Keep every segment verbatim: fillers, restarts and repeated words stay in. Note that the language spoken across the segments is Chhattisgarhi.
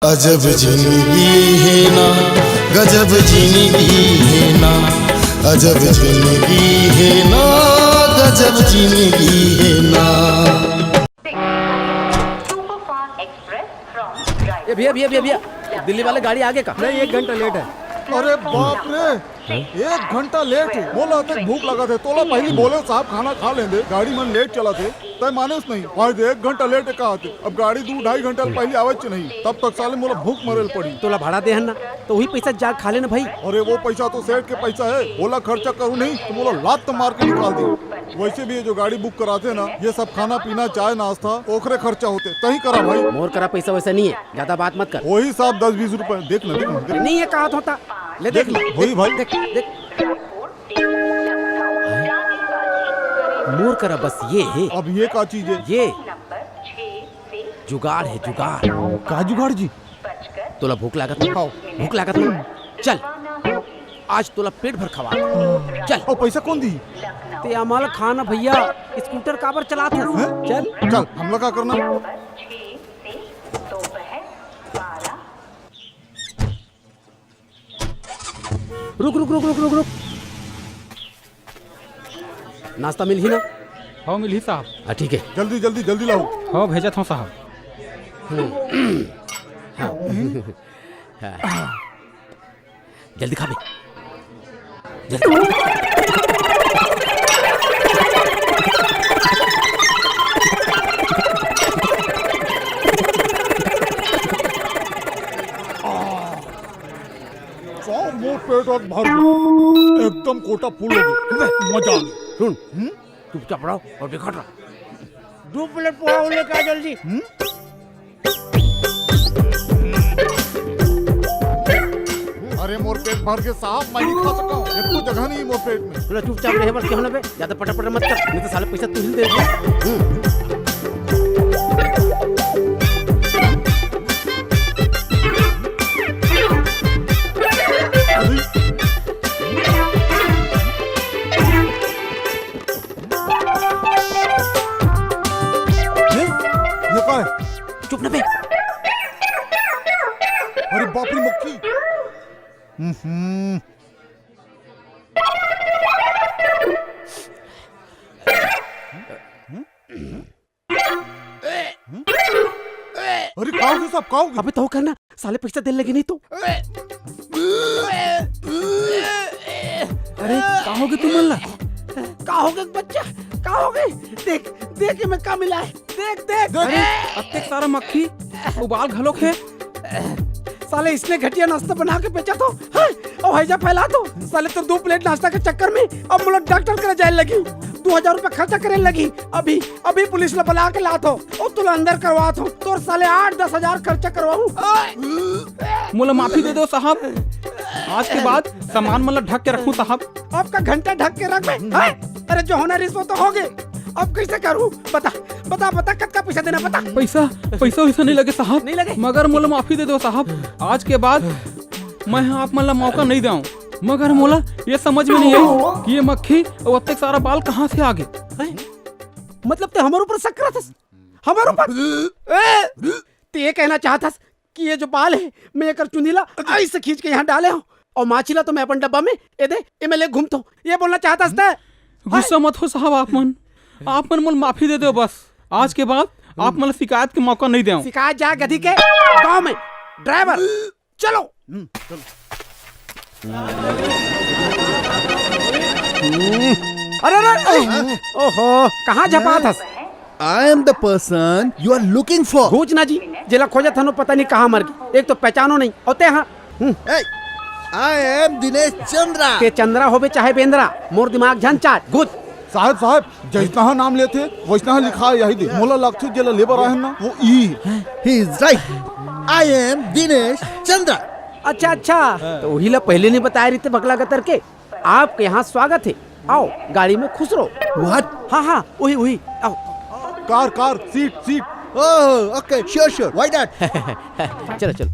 अजब जिंदगी हे ना, गजब जिंदगी हे ना, अजब जिंदगी हे ना, गजब जिंदगी हे ना। ए भैया, भैया, भैया, भैया, दिल्ली वाले गाड़ी आगे का? नहीं, एक घंटा लेट है। अरे बाप रे, एक घंटा लेट। मोला अतेक भूख लगत हे, तोला पहिली बोले साहब खाना खा लेंदे, गाड़ी मन लेट चलत हे, तैं मानेस नहीं। आज एक घंटा लेट का आते, अब गाड़ी दू ढाई घंटा ले पहिली आवत नहीं, तब तक साले मोला भूख मरे ल पड़ी। तोला भाड़ा देहन ना, तो वही पैसा जा खा लेना भाई। अरे वो पैसा तो सेठ के पैसा है, ओला खर्चा करूँ नहीं तो मोला लात मार के निकाल दी। वैसे भी ये जो गाड़ी बुक कराते ना, ये सब खाना पीना, चाय नाश्ता, ओखरे खर्चा होते, तहीं करा भाई। मोर करा पैसा वैसा नहीं है, ज्यादा बात मत कर। वही साहब दस बीस रुपए, देख ना, देख ना, देख। नहीं है कहा होता, ले देख देख ना, ले, वही भाई। देख, देख। मोर करा बस ये है। अब ये का चीज है? ये जुगाड़ है, जुगाड़। का जुगाड़ जी? तोला भूख लागत ना? हाँ। भूख लागत ना? चल, आज तोला पेट भर खवा। चल। और पैसा कौन दी? ते अमाल खाना भैया, स्कूटर काबर चलात हस? हैं? चल। चल, हमला का करना? रुक, रुक, रुक, रुक, रुक, रुक। नाश्ता मिलही ना? हाँ, मिलही साहब। हाँ, ठीक है। जल्दी, जल्दी, जल्दी लाओ। हाँ, भेजत हूँ साहब। हम्म। हाँ। हाँ। जल्दी खा बे। जल्दी। साहब, मोर पेट आज भर गया। एकदम कोटा फुल हो गया। मजा आ गया। सुन, हम्म? चुपचाप रहो और बेखट रहो। दो प्लेट पोहा और लेके आ जल्दी। हम्म? अरे, मोर पेट भर के साहब, मैं नहीं खा सका हूँ। एक तो जगह नहीं मोर पेट में। तोला चुपचाप रहे बस, क्यों ना बे? ज्यादा पटर पटर मत कर, नहीं तो साले पैसा तू ही दे दे। हम्म। ये, ये का है? चुप ना बे। अरे बाप रे, मक्खी। हम्म। अरे, का होगे साहब, का होगे? अबे, तो करना, साले पैसा देने लगे नहीं तो। अरे, का होगे तुमन ला? का होगे बच्चा? का होगे? देख, देख, ये में का मिला है? देख, देख। देख, अरे, अतेक सारा मक्खी, उबाल घलोक है। साले इसने घटिया नाश्ता बना के बेचा तो, हाँ, और हैजा फैला तो। साले तो दो प्लेट नाश्ता के चक्कर में अब मोला डॉक्टर करे जाए लगी, दो हजार रुपया खर्चा करे लगी। अभी, अभी पुलिस ला बला के लात हो, ओ तोला अंदर करवात हो, तोर साले आठ दस हजार खर्चा करवाऊं। मोला माफी दे दो साहब, आज के बाद सामान मन ला ढक के रखूं साहब। आपका घंटा ढक के रख बे। हाँ? अरे जो होना रिश्वत तो हो गए, अब कैसे करूं? बता, बता, बता, कतका पैसा देना, बता। पैसा, पैसा वैसा नहीं लगे साहब। नहीं लगे? मगर मोला माफी दे दो साहब, आज के बाद मैं आप मन ला मौका नहीं देऊं। मगर मोला ये समझ में नहीं आया कि ये मक्खी और अतेक सारा बाल कहाँ से आ गए। हैं? मतलब ते हमर ऊपर शक करत हस? हमर ऊपर? ए, ते ये कहना चाहत हस कि ये जो बाल है, मैं एकर चुंदी ला ऐसे खींच के यहाँ डाले हूँ और माछी ला तो मैं अपन डब्बा में, ए दे, ए में ले घूमत हूँ, ये बोलना चाहत हस ते? गुस्सा मत हो साहब, आप मन, आप मन मोला माफी दे दो बस। आज के बाद आप मन ला शिकायत के मौका नहीं देऊं। शिकायत जा गधी के गांव में। ड्राइवर, चलो। हम्म, चलो। अरे, अरे, अरे, ओहो, कहाँ झपात हस? I am the person you are looking for। घूच ना जी, जेला खोजत हनो पता नहीं कहाँ मर गई। एक तो पहचानो नहीं, होते हाँ। हम्म। Hey, I am Dinesh Chandra. के चंद्रा होबे चाहे बेंद्रा, मोर दिमाग झन चाट। घूच। साहब, साहब, जैसना नाम लेथे, वैसना लिखा है, यही दे। मोला लगथे जेला लेबर आए हैं ना, वो ई। He is right। I am Dinesh Chandra. अच्छा, अच्छा, तो वही ला पहले नहीं बताया रही थे बकला गतर के। आपके यहाँ स्वागत है, आओ गाड़ी में खुश रहो। What? हाँ, हाँ, वही, वही, आओ। Car, car, seat, seat. Oh, okay, sure, sure, why not? चलो, चलो।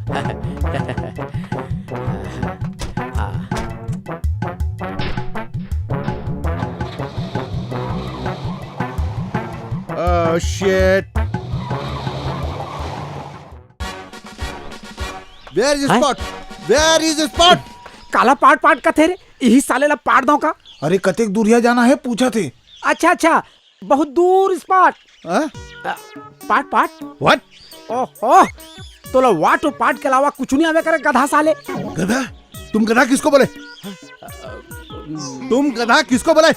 Oh, shit. Where is हैं? Spot? Where is spot? काला पाट पाट कथे रे, इही साले ला पाट दो का? अरे, कतेक दूरिया जाना है, पूछा थे। अच्छा, अच्छा, बहुत दूर spot। हाँ? अ, पाट, पाट? What? ओहो, तोला वाट और पाट के अलावा कुछ नहीं आवे करे, गधा साले। गधा? तुम गधा किसको बोले? तुम गधा किसको बोले?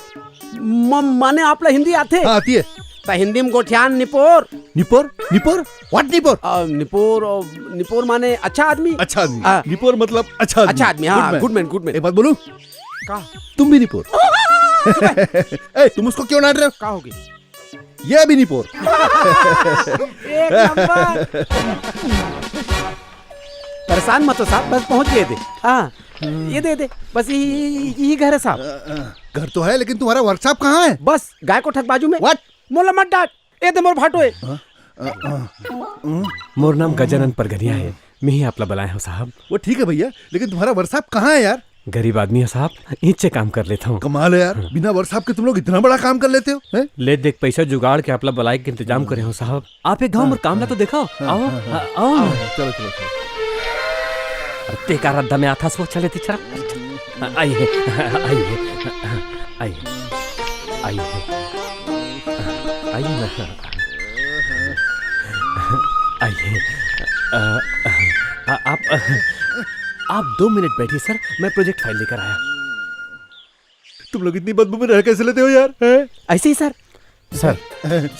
म-, माने आप ला हिंदी आथे? हाँ, आती है। त हिंदी में गोठियान निपोर। निपोर? निपोर? What निपोर? अ, निपोर, अ, निपोर माने अच्छा आदमी। अच्छा आदमी। हाँ। निपोर मतलब अच्छा आदमी। अच्छा आदमी, हाँ, good man। Good man, good man। एक बात बोलूं? का? तुम भी निपोर। ए, तुम उसको क्यों डांट रहे हो? का होगी? ये भी निपोर। एक नंबर। परेशान मत हो साहब, बस पहुंच गए थे। हाँ, ये दे दे, बस ये, ये, ये, ये घर है साहब। अ, अ, घर तो है, लेकिन तुम्हारा workshop कहाँ है? बस गाय को ठक बाजू में। What? मोला मत डांट, ए दे मोर भाटो है। हाँ? अ, अ, अ। मोर नाम गजानन परगनिया है, मैं ही आपला बलाए हूँ साहब। वो ठीक है भैया, लेकिन तुम्हारा workshop कहाँ है यार? गरीब आदमी है साहब, ईंचे काम कर लेता हूँ। कमाल है यार, हाँ। बिना workshop के तुम लोग इतना बड़ा काम कर लेते हो, हैं? ले देख, पैसा जुगाड़ के आपला बलाए के इंतजाम करे हूँ साहब। आप एक घांव हाँ, मोर काम ला हाँ, तो देखो। हाँ, आओ, हाँ, हाँ। आ-, आओ। आओ, चलो, चलो, चलो। अरे, ते का रद्दा में आथस वो, चले ती चला। आ-, आइए, आइए, आइए, आइए, आइए ना। आइए। अ, अ, आप, अ, आप दो मिनट बैठिए सर, मैं project file लेकर आया। तुम लोग इतनी बदबू में रह कैसे लेते हो यार, हैं? ऐसे ही सर। सर,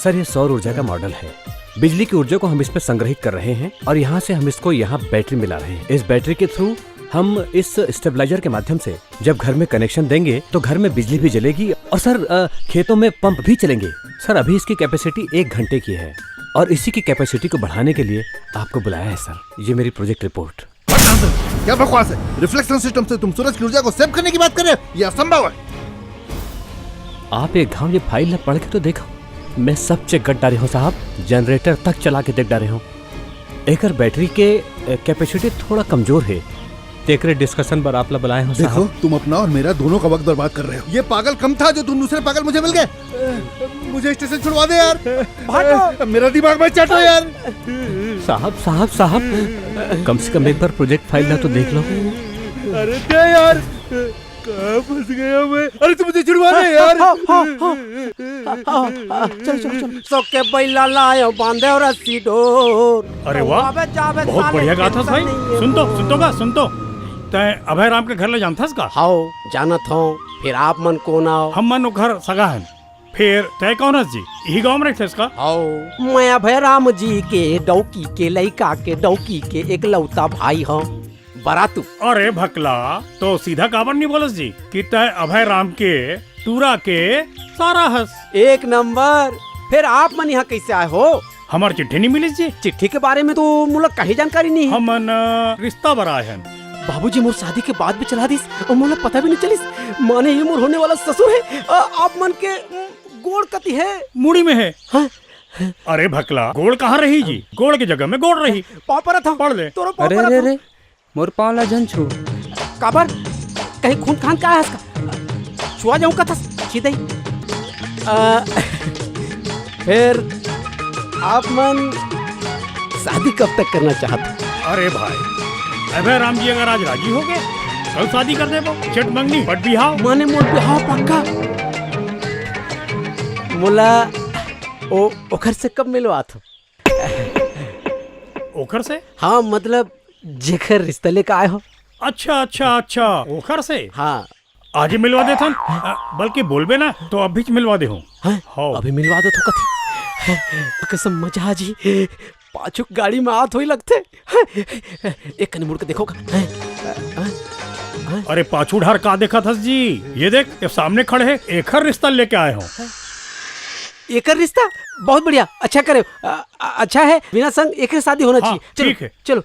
सर, ये सौर ऊर्जा का मॉडल है। बिजली की ऊर्जा को हम इसमें संग्रहित कर रहे हैं और यहाँ से हम इसको यहाँ बैटरी मिला रहे हैं। इस बैटरी के through हम इस stabilizer के माध्यम से जब घर में connection देंगे तो घर में बिजली भी जलेगी और सर, अ, खेतों में पंप भी चलेंगे। सर, अभी इसकी capacity एक घंटे की है और इसी की capacity को बढ़ाने के लिए आपको बुलाया है सर। ये मेरी project report। क्या बकवास है? Reflection system से तुम सूरज की ऊर्जा को save करने की बात कर रहे हो? ये असंभव है। आप एक घांव ये file ला पढ़ के तो देखो, मैं सब check कर डारे हूँ साहब, generator तक चला के देख डारे हूँ। एकर बैटरी के, अ, capacity थोड़ा कमजोर है, तेकरे discussion बर आप ला बुलाए हूँ देखो, साहब। तुम अपना और मेरा दोनों का वक्त बर्बाद कर रहे हो। ये पागल कम था जो तुम दूसरे पागल मुझे मिल गए। मुझे स्टेशन छुड़वा दे यार। भागो। मेरा दिमाग मत चाटो यार। साहब, साहब, साहब, कम से कम एक बार project file ला तो देख लो। अरे दे यार, कहाँ फंस गया मैं? अरे तू मुझे छुड़वा दे यार। हाँ, हाँ, हाँ, हाँ, हाँ, हाँ, चल, चल, चल। सोके बैला लायो बांधे और रस्सी डोर। अरे वाह, आवे जावे बहुत साले बढ़िया गाथस भाई। नहीं है। सुन तो, सुन तो का, सुन तो। तैं अभय राम के घर ले जानथस का? हाओ, जानत हूँ। फिर आप मन कौन आओ? हम मन ओकर सगा हन। फिर तैं कौन हस जी? इही गांव में रहिथस का? आओ, मैं अभय राम जी के डौकी के लइका के डौकी के एकलौता भाई हूँ। बरातू। अरे भकला, तो सीधा काबर नहीं बोलस जी कि तैं अभय राम के टूरा के सारा हस? एक नंबर। फिर आप मन यहाँ कैसे आए हो? हमर चिट्ठी नहीं मिलिस जी। चिट्ठी के बारे में तो मोला कहीं जानकारी नहीं है। हमन, अ, रिश्ता बर आए हन। बाबूजी मोर शादी के बात भी चला दिस और मोला पता भी नहीं चलिस। माने ये मोर होने वाला ससुर है। अ, आप मन के, उम, गोड़ कति है? मुड़ी में है। हाँ? अरे भकला, गोड़ कहाँ रही जी? गोड़ की जगह में गोड़ रही। पाँव परत हूँ। पढ़ ले। तोरो पाँव अरे, परत अरे, हूँ। अरे, मोर पाँव ला झन छू। काबर? कहीं खून खान का है इसका? छुआ जाऊं कथस? चिदई। अ, फिर आप मन शादी कब तक करना चाहत? अरे भाई, अबे राम जी अगर आज राजी हो गए, कल शादी कर देबो। चट मंगनी, पट बिहाव। माने मोर बिहाव पक्का। मोला ओ, ओखर से कब मिलवात हो? ओखर से? हाँ, मतलब जेखर रिश्ता लेके आए हो। अच्छा, अच्छा, अच्छा, ओखर से? हाँ। आज ही मिलवा देथन। अ, बल्कि बोलबे ना, तो अभी मिलवा दे हूँ। हैं? हाँ। अभी मिलवा दे तो कथी? कसम मजा आ जी। पाछू गाड़ी में आत होई लगथे। एक कनी मुड़ के देखो का। हैं? हैं? अरे पाछू ढार का देखत हस जी? ये देख, ये सामने खड़े है, एखर रिश्ता लेके आए हो। एकर रिश्ता? बहुत बढ़िया, अच्छा करे। अ, अ, अच्छा है, बिना संग एकर शादी होना हाँ, चाहिए। चलो, ठीक है। चलो।